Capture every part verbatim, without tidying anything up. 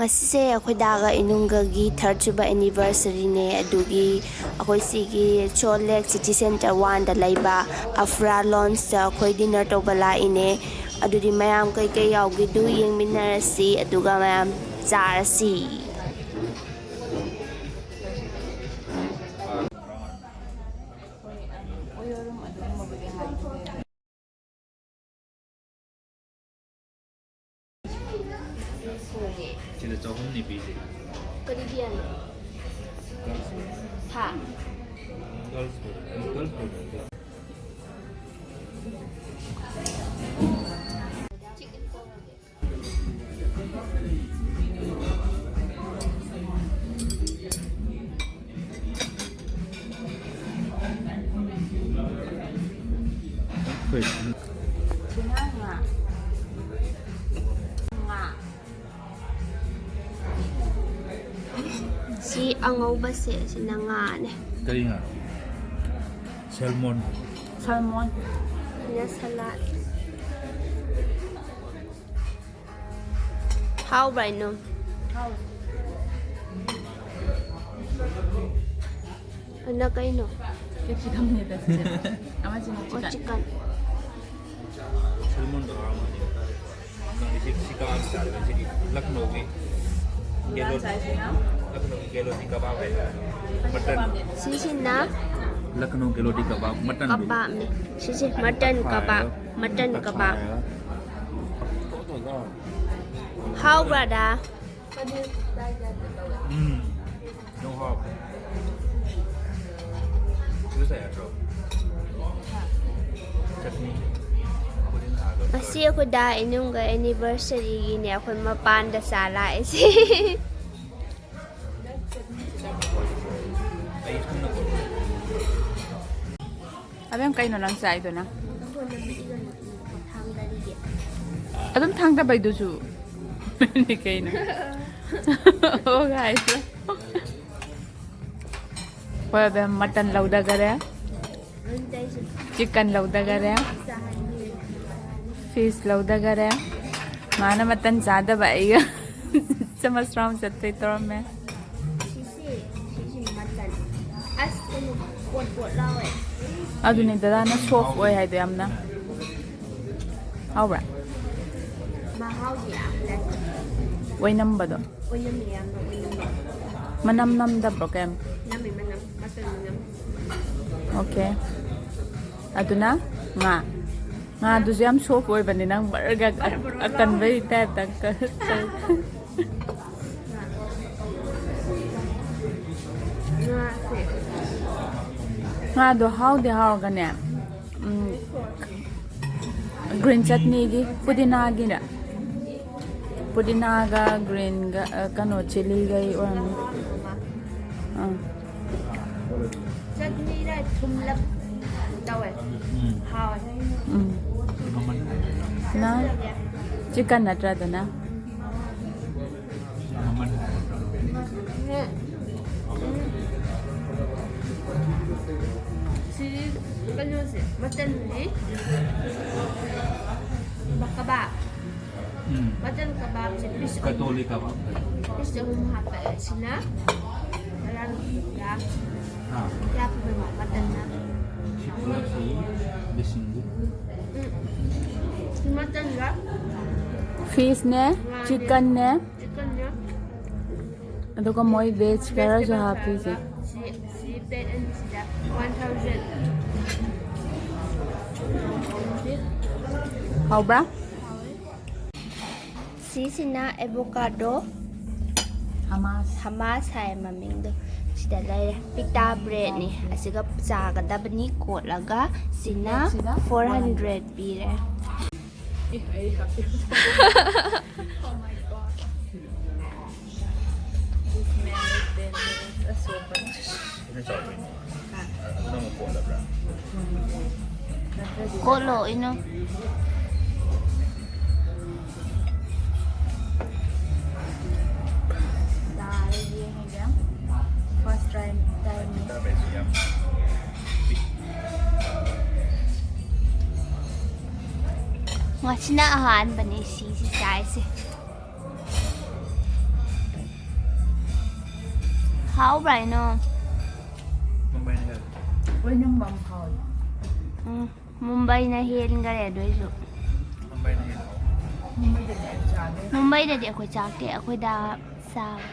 ꯑꯁꯤꯁꯦ ꯑꯩꯈꯣꯏ ꯗꯥꯒ ꯏꯅꯨꯡꯒꯒꯤ ꯊꯥꯔꯠ ꯁꯨꯕ ꯑꯦꯅꯤꯚꯔꯁꯔꯤꯅꯦ꯫ ꯑꯗꯨꯒꯤ ꯑꯩꯈꯣꯏ ꯁꯤꯒꯤ ꯁꯣꯜ ꯂꯦꯛ ꯁꯤꯇꯤ ꯁꯦꯟꯇꯔ ꯋꯥꯟꯗ ꯂꯩꯕ ꯑꯐ꯭ꯔꯥ ꯂꯣꯟꯁꯇ ꯑꯩꯈꯣꯏ ꯗꯤꯟꯅꯔ ꯇꯧꯕ ꯂꯥꯛꯏꯅꯦ꯫ ꯑꯗꯨꯗꯤ ꯃꯌꯥꯝ ꯀꯩꯀꯩ ꯌꯥꯎꯒꯦꯗꯨ ꯌꯦꯡꯃꯤꯟꯅꯔꯁꯤ, ꯑꯗꯨꯒ ꯃꯌꯥꯝ ꯆꯥꯔꯁꯤ꯫ ꯁꯤꯗ ꯆꯍꯨꯝꯅꯤ ꯄꯤꯁꯦ꯫ ꯀꯔꯤꯒꯤ ꯌꯥꯅꯣ? ꯍꯥ? Girls food. Girls food. ꯁꯤ ꯑꯉꯧꯕꯁꯦ, ꯁꯤꯅ ꯉꯥꯅꯦ꯫ ꯀꯔꯤ ꯉꯥ? ꯁꯦꯜꯃꯣꯟ꯫ ꯁꯦꯜꯃꯣꯟ꯫ ꯁꯤꯅ ꯁꯂꯥꯠ꯫ ꯍꯥꯎꯕ꯭ꯔꯥ ꯏꯅꯨ? ꯍꯥꯎꯋꯦ꯫ ꯑꯗꯨꯅ ꯀꯩꯅꯣ? ꯀꯦꯞꯁꯤꯀꯝꯅꯦ ꯇꯁꯦꯡꯅ꯫ ꯑꯃꯁꯤꯅ ꯑꯣ, ꯆꯤꯀꯟ꯫ ꯆꯤꯀꯟ꯫ ꯁꯦꯜꯃꯣꯟꯗꯣ ꯍꯥꯎꯔꯝꯒꯅꯤ꯫ ꯅꯪꯒꯤ ꯁꯤ ꯁꯤꯀꯥ ꯆꯥꯔꯒ ꯁꯤꯗꯤ ꯂꯈꯅꯧꯒꯤ ꯒꯦꯂꯣ-, ꯂꯈꯅꯧꯒꯤ ꯒꯦꯂꯣꯗꯤ ꯀꯕꯥꯕ ꯍꯥꯏꯕ꯫ ꯃꯇꯟ꯫ ꯁꯤꯁꯤꯅ ꯂꯈꯅꯧ ꯒꯦꯂꯣꯗꯤ ꯀꯕꯥꯕ, ꯃꯇꯟꯗꯨ꯫ ꯀꯕꯥꯕꯅꯦ꯫ ꯁꯤꯁꯦ ꯃꯇꯟ ꯀꯕꯥꯕ꯫ ꯃꯇꯟ ꯀꯕꯥꯕ꯫ ꯇꯛꯈꯥꯏꯔꯒ꯫ ꯍꯥꯎꯕ꯭ꯔꯥꯗ? ꯎꯝ, ꯌꯥꯝ ꯍꯥꯎꯋꯦ꯫ ꯁꯤꯗ ꯆꯥ ꯌꯥꯗ꯭ꯔꯣ? ꯆꯠꯅꯤ꯫ ꯉꯁꯤ ꯑꯩꯈꯣꯏ ꯗꯥ ꯏꯅꯨꯡꯒ ꯑꯦꯅꯤꯚꯔꯁꯔꯤꯒꯤꯅꯦ ꯑꯩꯈꯣꯏ ꯃꯄꯥꯟꯗ ꯆꯥ ꯂꯥꯛꯏꯁꯦ꯫ ꯑꯩ ꯁꯨꯝꯅ ꯑꯕꯦꯝ, ꯀꯩꯅꯣ ꯅꯪ ꯆꯥꯏꯗꯨꯅ? ꯑꯗꯨꯝ ꯊꯥꯡꯗꯕꯩꯗꯨꯁꯨ꯫ ꯀꯩꯅꯣ? ꯑꯣ, guys꯫ ꯍꯣꯏ, ꯑꯕꯦꯝ, ꯃꯇꯟ ꯂꯧꯗꯈꯔꯦ, ꯆꯤꯀꯟ ꯂꯧꯗꯈꯔꯦ, ꯐꯤꯁ ꯂꯧꯗꯈꯔꯦ꯫ ꯃꯥꯅ ꯃꯇꯟ ꯆꯥꯗꯕ, ꯑꯩꯒ ꯆꯃꯁ ꯔꯥꯎꯟ ꯆꯠꯇꯣꯏ ꯇꯧꯔꯝꯃꯦ꯫ ꯁꯤꯁꯤ ꯁꯤꯁꯤ ꯃꯆꯜ꯫ ꯑꯁ, ꯀꯩꯅꯣ, ꯄꯣꯠ ꯄꯣꯠ ꯂꯥꯎꯋꯦ꯫ ꯑꯗꯨꯅꯤ ꯗꯗꯥꯅ ꯁꯣꯐ ꯑꯣꯏ ꯍꯥꯏꯗꯣ ꯌꯥꯝꯅ꯫ ꯍꯥꯎꯕ꯭ꯔꯥ? ꯃꯍꯥꯎꯗꯤ ꯌꯥꯝ ꯂꯩ꯫ ꯑꯣꯏꯅꯝꯕꯗꯣ꯫ ꯑꯣꯏꯅꯝꯃꯤ, ꯌꯥꯝꯅ ꯑꯣꯏꯅꯝꯃꯤ꯫ ꯃꯅꯝ ꯅꯝꯗꯕ꯭ꯔꯣ ꯀꯩꯝ? ꯅꯝꯃꯤ ꯃꯅꯝ, ꯃꯆꯜ ꯃꯅꯝ꯫ ꯑꯣꯀꯦ꯫ ꯑꯗꯨꯅ ꯉꯥ꯫ ꯉꯥꯗꯨꯁꯨ ꯌꯥꯝ ꯁꯣꯐ ꯑꯣꯏꯕꯅꯤ, ꯅꯪ ꯕꯔꯒ ꯑꯀꯟꯕꯩ ꯇꯥꯏꯞꯇ꯫ ꯉꯥꯁꯦ꯫ ꯉꯥꯗꯣ ꯍꯥꯎꯗꯤ ꯍꯥꯎꯔꯒꯅꯦ, ꯎꯝ, ꯒ꯭ꯔꯤꯟ ꯆꯠꯅꯤꯒꯤ, ꯄꯨꯗꯤꯅꯥꯒꯤꯅꯦ꯫ ꯄꯨꯗꯤꯅꯥꯒ ꯒ꯭ꯔꯤꯟꯒ, ꯑ, ꯀꯩꯅꯣ, ꯆꯤꯂꯤꯒꯩ ꯑꯣꯏꯔꯝꯅꯤ꯫ ꯑꯥ꯫ ꯆꯠꯅꯤꯗ ꯊꯨꯝꯂꯞ ꯇꯧꯋꯦ꯫ ꯎꯝ꯫ ꯍꯥꯎꯋꯦ꯫ ꯎꯝ꯫ ꯃꯃꯜ ꯅꯪ ꯆꯤꯛꯀꯟ ꯅꯠꯇ꯭ꯔꯥ ꯑꯗꯨꯅ? ꯃꯃꯜ ꯎꯝ꯫ ꯎꯝ꯫ ꯁꯤ ꯀꯩꯅꯣꯁꯦ, ꯃꯆꯟꯗꯤ ꯀꯕꯥꯕ꯫ ꯎꯝ꯫ ꯃꯆꯟ ꯀꯕꯥꯕꯁꯦ ꯄꯤꯁ ꯑꯍꯨꯝ, ꯀꯇꯣꯂꯤ ꯀꯕꯥꯕ꯫ ꯄꯤꯁ ꯑꯍꯨꯝ ꯍꯥꯞꯄꯛꯑꯦ꯫ ꯁꯤꯅ ꯇꯔꯥꯃꯉꯥ, ꯍꯥ꯫ ꯀꯌꯥ ꯄꯤꯕꯅꯣ ꯃꯆꯟꯅ? ꯁꯤ ꯄꯨꯂꯞꯁꯤ ꯂꯤꯁꯤꯡ ꯎꯝ꯫ ꯁꯤ ꯃꯆꯟꯒ ꯐꯤꯁꯅꯦ, ꯆꯤꯛꯀꯟꯅꯦ, ꯆꯤꯛꯀꯟꯅꯦ꯫ ꯑꯗꯨꯒ ꯃꯣꯏ ꯚꯦꯖ ꯈꯔꯁꯨ ꯍꯥꯞꯄꯤꯁꯦ꯫ ꯁꯤ, ꯁꯤ ꯄ꯭ꯂꯦꯠ ꯑꯅꯤꯁꯤꯗ ꯋꯥꯟ ꯊꯥꯎꯖꯟ꯫ ꯍꯥꯎꯕ꯭ꯔꯥ? ꯁꯤꯁꯤꯅ ꯑꯦꯕꯣꯀꯥꯗꯣ꯫ ꯍꯃꯥꯁ꯫ ꯍꯃꯥꯁ ꯍꯥꯏ ꯃꯃꯤꯡꯗꯣ꯫ ꯁꯤꯗ ꯂꯩꯔꯦ꯫ ꯄꯤꯇꯥ ꯕ꯭ꯔꯦꯗꯅꯤ꯫ ꯑꯁꯤꯒ ꯆꯥꯒꯗꯕꯅꯤ ꯀꯣꯠꯂꯒ꯫ ꯁꯤꯅ ꯁꯤꯗ ꯐꯣꯔ ꯍꯟꯗ꯭ꯔꯦꯠ ꯄꯤꯔꯦ꯫ ꯑꯗꯨꯅ ꯆꯥꯎꯕꯩꯅꯦ꯫ ꯑꯗꯨꯅ ꯑꯃꯨꯛ ꯀꯣꯠꯂꯕ꯭ꯔꯥ? ꯀꯣꯠꯂꯣ ꯏꯅꯣ꯫ First time ꯇꯥꯏꯝꯅꯤ꯫ ꯉꯁꯤꯅ ꯑꯍꯥꯟꯕꯅꯤ ꯁꯤꯁꯤ ꯆꯥꯏꯁꯦ꯫ ꯍꯥꯎꯕ꯭ꯔꯥ ꯍꯥꯏꯅꯣ? ꯃꯨꯝꯕꯥꯏꯅ ꯍꯦꯜꯂꯦ꯫ ꯑꯣꯏꯅꯝꯕꯝ ꯍꯥꯎꯋꯤ꯫ ꯎꯝ, ꯃꯨꯝꯕꯩꯅ ꯍꯦꯟꯈꯔꯦ ꯑꯗꯨꯏꯁꯨ꯫ ꯃꯨꯝꯕꯥꯏꯅ ꯍꯦꯜꯂꯦ꯫ ꯃꯨꯝꯕꯩꯗꯗꯤ ꯑꯩ ꯆꯥꯗꯦ꯫ ꯃꯨꯝꯕꯩꯗꯗꯤ ꯑꯩꯈꯣꯏ ꯆꯥꯛꯇꯦ, ꯑꯩꯈꯣꯏꯗ ꯆꯥꯕ꯫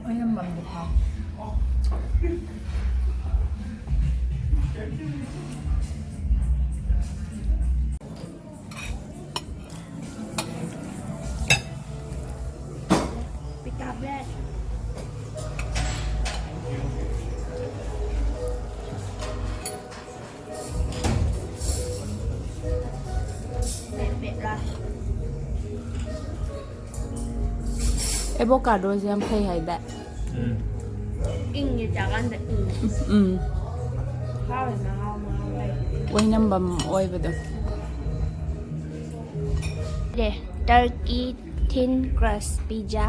ꯑꯣꯏꯅꯝꯕꯝꯗꯤ ꯍꯥꯎ꯫ ꯑꯦꯕꯣꯀꯥꯗꯣꯁꯦ ꯌꯥꯝ ꯐꯩ ꯍꯥꯏꯗꯥꯏ? ꯎꯝ꯫ ꯏꯪꯉꯦ ꯆꯥꯀꯥꯟꯗ ꯏꯪꯉꯦ꯫ ꯎꯝ꯫ ꯍꯥꯎꯋꯦ, ꯃꯍꯥꯎ ꯃꯍꯥꯎ ꯂꯩ꯫ ꯑꯣꯏꯅꯝꯕꯝ ꯑꯣꯏꯕꯗꯣ꯫ ꯇꯔꯀꯤ ꯊꯤꯟ ꯀ꯭ꯔꯁ ꯄꯤꯖꯥ꯫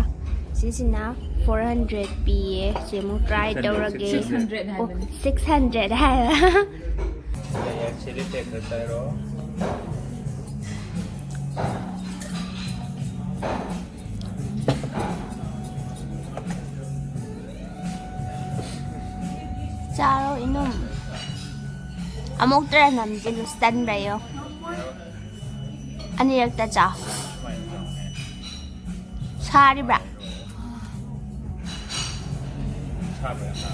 ꯁꯤꯁꯤꯅ ꯐꯣꯔ ꯍꯟꯗ꯭ꯔꯦꯠ ꯄꯤꯌꯦ꯫ ꯁꯤ ꯑꯃꯨꯛ ꯇ꯭ꯔꯥꯏ ꯇꯧꯔꯒꯦ꯫ ꯁꯤꯛꯁ ꯍꯟꯗ꯭ꯔꯦꯠ ꯍꯥꯏꯕꯅꯤ꯫ ꯁꯤꯛꯁ ꯍꯟꯗ꯭ꯔꯦꯠ ꯍꯥꯏꯕ꯫ ꯌꯥꯏ, ꯌꯥꯏ, ꯆꯤꯂꯤ ꯐ꯭ꯂꯦꯛꯁ ꯈꯔ ꯆꯥꯏꯔꯣ꯫ ꯆꯥꯔꯣ ꯏꯅꯨꯝ꯫ ꯑꯃꯨꯛꯇꯔ ꯅꯝꯁꯤꯜꯂꯨ, ꯇꯟꯕ꯭ꯔꯥ ꯌꯦꯡꯉꯣ꯫ ꯑꯅꯤꯔꯛꯇ ꯆꯥꯎ꯫ ꯁꯥꯔꯤꯕ꯭ꯔꯥ? ꯁꯥꯕ꯭ꯔꯥ? ꯁꯥ-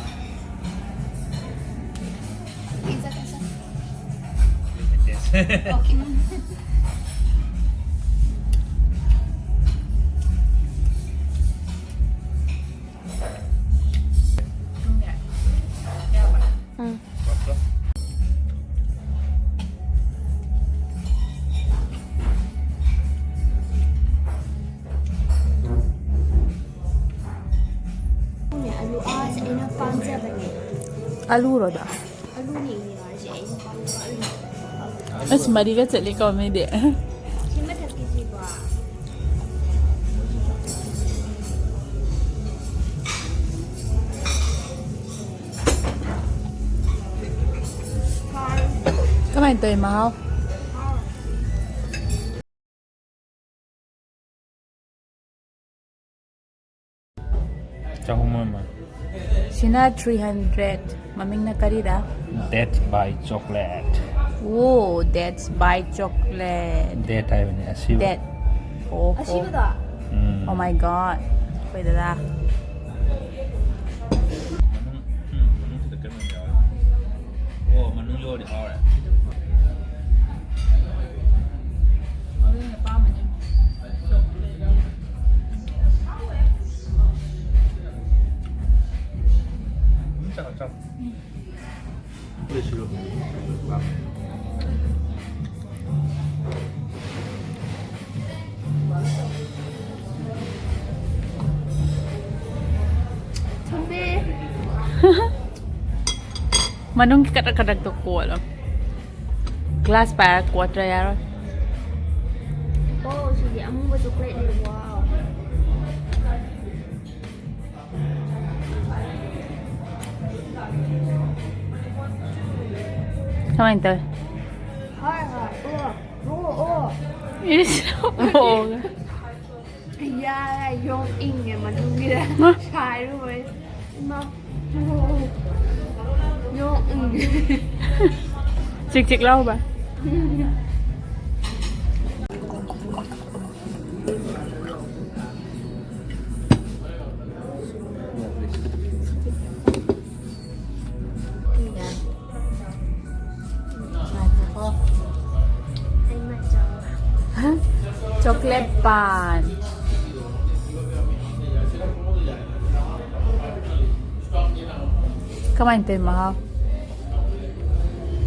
ꯎꯝ꯫ ꯑꯂꯨ ꯑꯥꯁꯦ ꯑꯩꯅ ꯄꯥꯝꯖꯕꯅꯦ꯫ ꯑꯂꯨꯔꯣꯗ? ꯑꯂꯨꯅꯦ ꯏꯅꯦ ꯍꯥꯏꯁꯦ ꯑꯩꯅ ꯄꯥꯝꯖꯕ ꯑꯂꯨ꯫ ꯑꯁ, ꯃꯔꯤꯒ ꯆꯠꯂꯤꯀꯣ ꯃꯤꯗꯤ꯫ ꯁꯤ ꯃꯊꯛꯀꯤꯁꯤꯕꯣ? ꯀꯃꯥꯏꯅ ꯇꯧꯋꯤ ꯃꯍꯥꯎ? ꯆꯍꯨꯝ ꯑꯣꯏꯔ ꯃꯥꯜꯂꯦ꯫ ꯁꯤꯅ ꯊ꯭ꯔꯤ ꯍꯟꯗ꯭ꯔꯦꯠ꯫ ꯃꯃꯤꯡꯅ ꯀꯔꯤꯔꯥ? Death by Chocolate. ꯑꯣ, Death by Chocolate. Death ꯍꯥꯏꯕꯅꯦ, ꯑꯁꯤꯕ. Death. ꯑꯣ, ꯑꯣ꯫ ꯑꯁꯤꯕꯗꯣ? ꯎꯝ꯫ Oh my God. ꯑꯩꯈꯣꯏ ꯗꯗꯥ꯫ ꯃꯅꯨꯡ, ꯎꯝ, ꯃꯅꯨꯡꯁꯤꯗ ꯀꯩꯅꯣ ꯌꯥꯎꯔꯦ꯫ ꯑꯣ, ꯃꯅꯨꯡ ꯌꯧꯔꯗꯤ ꯍꯥꯎꯔꯦ꯫ ꯎꯝ, ꯆꯥꯎ, ꯆꯥꯎ꯫ ꯊꯨꯝꯃꯦ꯫ ꯃꯅꯨꯡꯒꯤ ꯀꯗꯛ ꯀꯗꯛꯇꯣ ꯀꯣꯠꯂꯣ꯫ Glass ꯄꯥꯏꯔ ꯀꯣꯠꯇ꯭ꯔ ꯌꯥꯔꯣꯏ꯫ ꯑꯣ, ꯁꯤꯗꯤ ꯑꯃꯨꯕ chocolate ꯅꯦ꯫ Wow꯫ ꯀꯃꯥꯏꯅ ꯇꯧꯋꯤ? ꯍꯣꯏ, ꯍꯣꯏ꯫ ꯑꯣ, ꯑꯣ, ꯑꯣ꯫ ꯏꯁ, ꯑꯣ꯫ ꯌꯥꯔꯦ, ꯌꯣꯡ ꯏꯪꯉꯦ ꯃꯅꯨꯡꯒꯤꯗ꯫ ꯍꯥ? ꯁꯥꯏꯔꯨꯕꯩ꯫ ꯏꯃꯥ꯫ ꯑꯣ꯫ ꯌꯣꯡ ꯏꯪꯉꯦ꯫ ꯆꯤꯛ ꯆꯤꯛ ꯂꯥꯎꯕ꯫ ꯉꯥꯏꯈꯣꯀꯣ꯫ ꯑꯩ ꯃꯆꯥ꯫ Chocolate ꯄꯥꯟ꯫ ꯀꯃꯥꯏꯅ ꯇꯧꯋꯤ ꯃꯍꯥꯎ?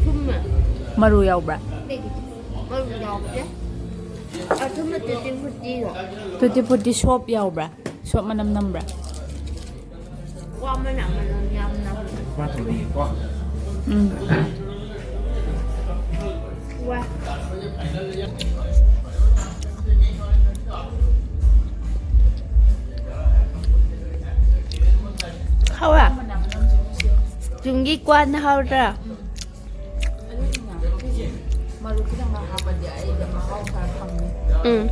ꯊꯨꯝꯃꯦ꯫ ꯃꯔꯨ ꯌꯥꯎꯕ꯭ꯔꯥ? ꯃꯔꯨ ꯌꯥꯎꯗꯦ꯫ ꯑꯊꯨꯝꯕ tutti fruttiꯗꯣ꯫ Tutti frutti soap ꯌꯥꯎꯕ꯭ꯔꯥ? Soap ꯃꯅꯝ ꯅꯝꯕ꯭ꯔꯥ? ꯋꯥ ꯃꯅꯥ ꯃꯅꯝ ꯌꯥꯝꯅ꯫ ꯃꯥ ꯊꯣꯛꯂꯛꯏꯀꯣ꯫ ꯎꯝ꯫ ꯋꯥ꯫ ꯍꯥꯎꯕ꯭ꯔꯥ? ꯌꯨꯝꯒꯤ ꯀ꯭ꯋꯥꯅ ꯍꯥꯎꯗ꯭ꯔꯥ? ꯃꯔꯨ ꯈꯤꯇꯪꯒ ꯍꯥꯞꯄꯗꯤ ꯑꯩꯗꯤ ꯃꯍꯥꯎ ꯈꯔ ꯐꯪꯅꯤ꯫ ꯎꯝ꯫